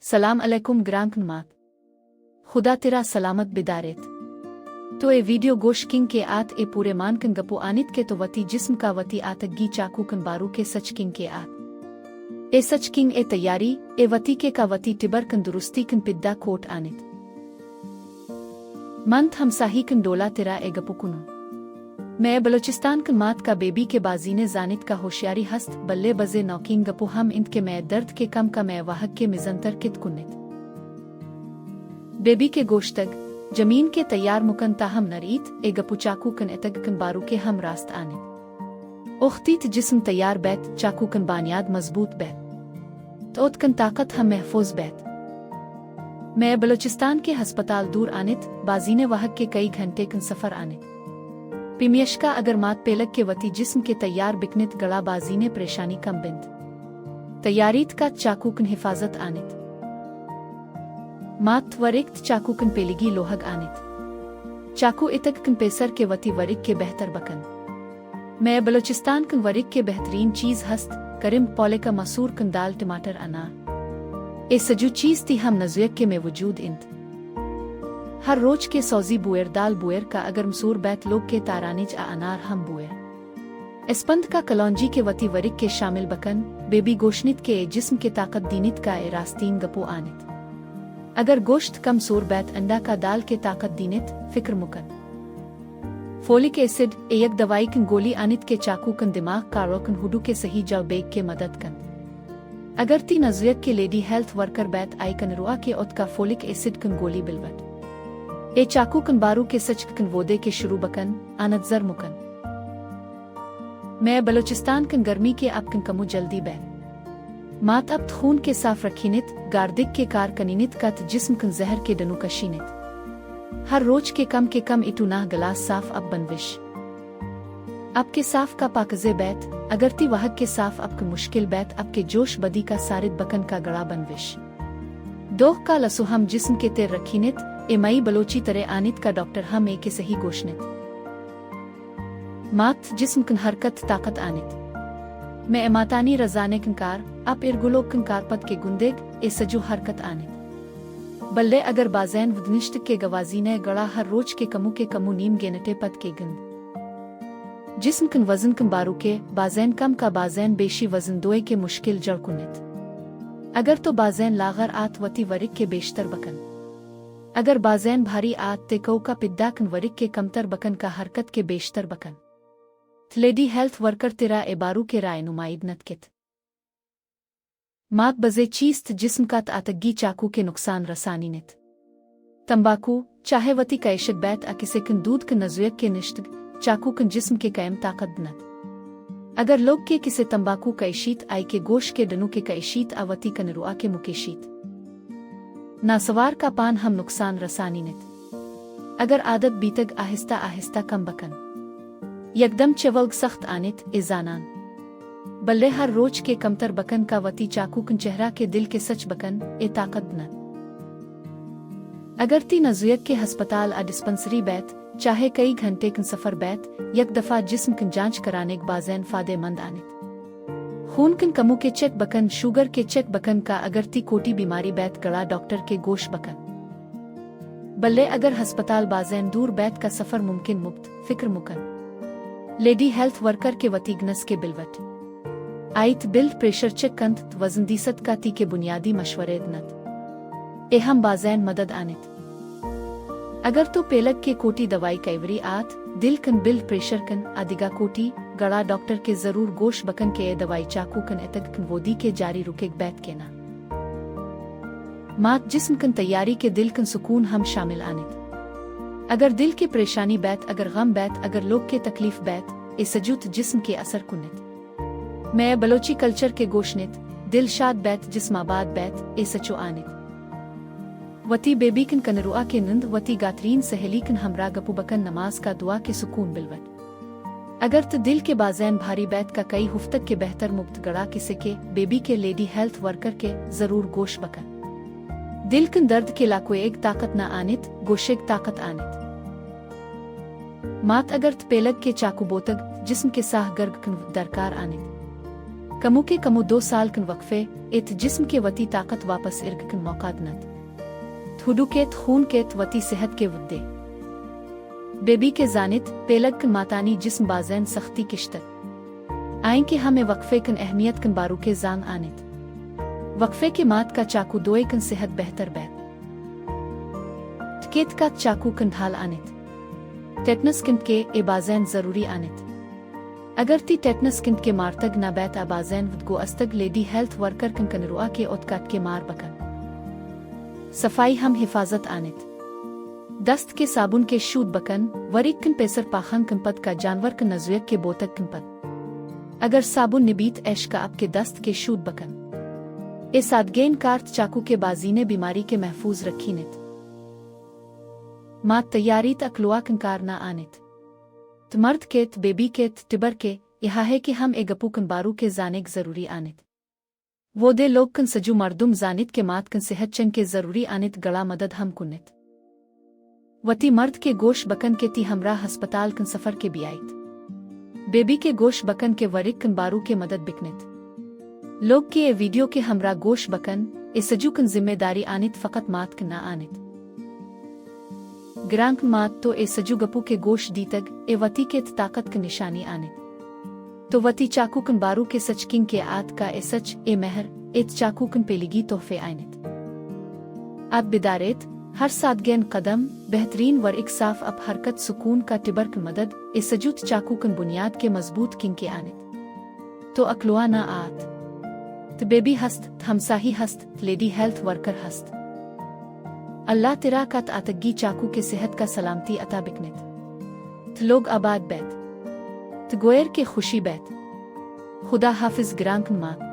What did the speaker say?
سلام علیکم گرانکن مات۔ خدا ترا سلامت بداریت۔ تو اے ویڈیو گوش کنگ کے آت اے پورے مان کن گپو آنیت کہ تو وتی جسم کا وتی آتگی چاکو کن بارو کے سچ کنگ کے آت۔ اے سچ کنگ اے تیاری، اے وتی کے کا وتی ٹبر کن درستی کن پدا کوٹ آنیت۔ منت ہمساہی کن ڈولا ترا اے گپو کنوں۔ مئے بلوچستان کن مات کا بیبی کے بازینے زانت کا ہوشیاری ہست، بلے بزے نوکین گپو ہم انت کہ مئے درد کے کم کا مئے واہگ کے مزنتر کت کنت۔ بیبی کے گوشتگ، جمین کے تیار مکن تا ہم نریت، اے گپو چاکو کن اتگ کن بارو کے ہم راست آنت۔ اختیت جسم تیار بیت، چاکو کن بانیاد مضبوط بیت۔ تو اتکن طاقت ہم محفوظ بیت۔ مئے بلوچستان کے ہسپتال دور آنت، بازینے واہگ کے کئی گھنٹے کن سفر آنت۔ پیمیشکا اگر مات پیلگ کے وتی جسم کے تیار بکنت گڑا بازینے پریشانی کم بنت۔ تیاریت کا چاکو کن حفاظت آنت۔ مات ورکت چاکو کن پیلگی لوہگ آنت۔ چاکو اتگ کن پیسر کے وتی ورک کے بہتر بکن۔ مئے بلوچستان کن ورک کے بہترین چیز ہست، کرمب پولک ء مسور کن دال ٹماٹر انار۔ اے سجو چیز تی ہم نزویک کے مئے وجود انت۔ ہر روچ کے سوزی بوئر دال بوئر کا اگر مسور بیت لوگ کے تارانج ء انار ہم بوئر۔ اسپند کا کلونجی کے وتی ورک کے شامل بکن، بیبی گوشنت کے اے جسم کے طاقت دینت کا اے راستین گپو آنت۔ اگر گوشت کم سور بیت انڈا کا دال کے طاقت دینت، فکر مکن۔ فولک ایسڈ، اے یک دوائیکن گولی آنت کہ چاکو کن دماغ کارو کن ہڈو کے صحیح جڑ بیگ کے مدد کن۔ اگر تی نزویک کے لیڈی ہیلتھ ورکر بیت آئی کن روا کے اتکا فولک ایسڈ کن گولی بلوٹ۔ اے چاکو کن بارو کے سچک کن وودے کے شروع بکن، آنت زر مکن۔ مئے بلوچستان کن گرمی کے آپ کن کمو جلدی بیت۔ مات اپت خون کے صاف رکھینت، گاردک کے کار کنینت کت جسم کن زہر کے ڈنو کشینت۔ ہر روچ کے کم کے کم اٹو ناہ گلاس صاف اپ بنوش۔ اپ کے صاف کا پاکزے بیت، اگر تی واہگ کے صاف اپ کے مشکل بیت اپ کے جوش بدی کا سارت بکن کا گڑا بنوش۔ دوہ کا لسو ہم جسم کے تیر رکھینت، اے مئی بلوچی ترے آنت کا ڈاکٹر ہم اے کے صحیح گوشنت۔ مات جسم کن حرکت طاقت آنت۔ مئے اماتانی رزانک کن کار، اپ ارگلوک کن کار پد کے گندگ، اے سجو حرکت آنت۔ بلے اگر بازین ودنشت کے گوازینے گڑا ہر روچ کے کمو کے کمو نیم گینٹے پد کے گند۔ جسم کن وزن کن بارو کے، بازین کم کا بازین بیشی وزن دوئے کے مشکل جڑ کنت۔ اگر تو بازین لاغر آت وتی ورک کے بیشتر بکن۔ اگر بازین بھاری آت تے کو کا پدا کن ورک کے کمتر بکن کا حرکت کے بیشتر بکن۔ لیڈی ہیلتھ ورکر ترا اے بارو کے رائے نمائید نت کت۔ مات بزے چیست جسم کات آتگی چاکو کے نقصان رسانی نت۔ تمباکو، چاہے وتی کئیشگ بیت ء کسے کن دود کن نزویک کے نشتگ، چاکو کن جسم کے قائم طاقت دنت۔ اگر لوگ کے کسے تمباکو کئیشیت آئی کے گوش کے ڈنو کے کئیشیت ء وتی کن روا کے مکیشیت۔ ناسوار کا پان ہم نقصان رسانی نت۔ اگر عادت بیتگ آہستہ آہستہ کم بکن۔ یکدم چہ ولگ سخت آنت، اے زانان۔ بلے ہر روچ کے کمتر بکن کا وتی چاکو کن چہرہ کے دل کے سچ بکن، اے طاقت نت۔ اگر تی نزویک کے ہسپتال آ ڈسپنسری بیت، چاہے کئی گھنٹے کن سفر بیت، یک دفعہ جسم کن جانچ کرانیگ بازین فادے مند آنت۔ خون کن کمو کے چیک بکن، شوگر کے چیک بکن کا اگر تی کوٹی بیماری بیت گڑا ڈاکٹر کے گوش بکن۔ بلے اگر ہسپتال بازین دور بیت کا سفر ممکن مبت، فکر مکن۔ لیڈی ہیلتھ ورکر کے وتی گنس کے بلوٹ۔ آئیت بلڈ پریشر چیک کنت، وزن دیست کا تی کے بنیادی مشورے دنت۔ اے ہم بازین مدد آنت۔ اگر تو پیلگ کے کوٹی دوائی کیوری آت، دل کن بلڈ پریشر کن، ادگا کوٹی، گڑا ڈاکٹر کے ضرور گوش بکن کہ اے دوائی چاکو کن اتگ کن وودی کے جاری رکیگ بیت کے نا۔ مات جسم کن تیاری کے دل کن سکون ہم شامل آنت۔ اگر دل کے پریشانی بیت، اگر غم بیت، اگر لوگ کے تکلیف بیت، اے سجوت جسم کے اثر کنت۔ مئے بلوچی کلچر کے گوشنت، دل شاد بیت، جسم آباد بیت، اے سچو آنت۔ وتی بیبی کن کنروا کے نند، وتی گاترین سہیلی کن ہمراہ گپو بکن، نماز کا دعا کے سکون بلوٹ۔ اگر تو دل کے بازین بھاری بیت کا کئی ہفتگ کے بہتر مبت گڑا کسے کے، بیبی کے، لیڈی ہیلتھ ورکر کے ضرور گوش بکن۔ دل کن درد کے لاکو ایک طاقت نہ آنت، گوشگ طاقت آنت۔ مات اگر ت پیلگ کے چاکو بوتگ، جسم کے ساہ گرگ کن درکار آنت۔ کموکے کمو دو سال کن وقفے ایت، جسم کے وتی طاقت واپس ارگ کن موقع دنت۔ تھوڈو کیت، خون کیت، وتی صحت کے ودے۔ بے بی کے زانت، پیلگ کن ماتانی جسم بازین سختی کشتگ۔ آئیں کہ ہمے وقفے کن اہمیت کن باروکے زانگ آنت۔ وقفے کے مات کا چاکو دوئے کن صحت بہتر بیت۔ ٹکیت کا چاکو کن ڈھال آنت۔ ٹیٹنس کنت کے اے بازین ضروری آنت۔ اگر تی ٹیٹنس کنت کے مارتگ نہ بیت، آ بازین ود گو استگ، لیڈی ہیلتھ ورکر کن کنروا کے اتکات کے مار بکن۔ صفائی ہم حفاظت آنت۔ دست کے صابن کے شود بکن، وریک کن پیسر پاخن کن پد کا جانور کن نزویک کے بوتگ کن پد۔ اگر صابن نبیت، ایش کا آپ کے دست کے شود بکن۔ اے سادگین کارت چاکو کے بازینے بیماری کے محفوظ رکھینت۔ مات تیاریت اکلوا کن کار نہ آنت۔ ت مرد کیت، بے بی کیت، ٹبر کے، یہا ہے کہ ہم اے گپو کن باروکے زانگ ضروری آنت۔ وہ دے لوگ کن سجو مردم زانت کہ مات کن صحت چن کے ضروری آنت، گڑا مدد ہم کنت۔ وتی مرد کے گوش بکن کہ تی ہمراہ ہسپتال کن سفر کے بیایت۔ بے بی کے گوش بکن کہ ورک کن باروکے مدد بکنت۔ لوگ کے اے ویڈیو کے ہمراہ گوش بکن، اے سجو کن ذمہ داری آنت، فقط مات کن نہ آنت۔ گرانک مات تو اے سجو گپو کے گوش دیتگ، اے وتی کے طاقت کن نشانی آنت۔ تو وتی چاکو کن بارو کے سچ کنگ کے آت کا اے سچ، اے مہر، ایت چاکو کن پیلیگی تحفے آئینت۔ آت بداریت، ہر سادگین قدم، بہترین ور اک صاف اپ حرکت سکون کا ٹبر کن مدد، اے سجوت چاکو کن بنیاد کے مضبوط کنگ کے آنت۔ تو اکلوا نہ آت۔ ت بے بی ہست، ت ہمساہی ہست، ت لیڈی ہیلتھ ورکر ہست۔ اللہ ترا کت آتگی چاکو کے صحت کا سلامتی عطا بکنت۔ ت لوگ آباد بیت۔ ت گوئر کے خوشی بیت۔ خدا حافظ گرانکن مات۔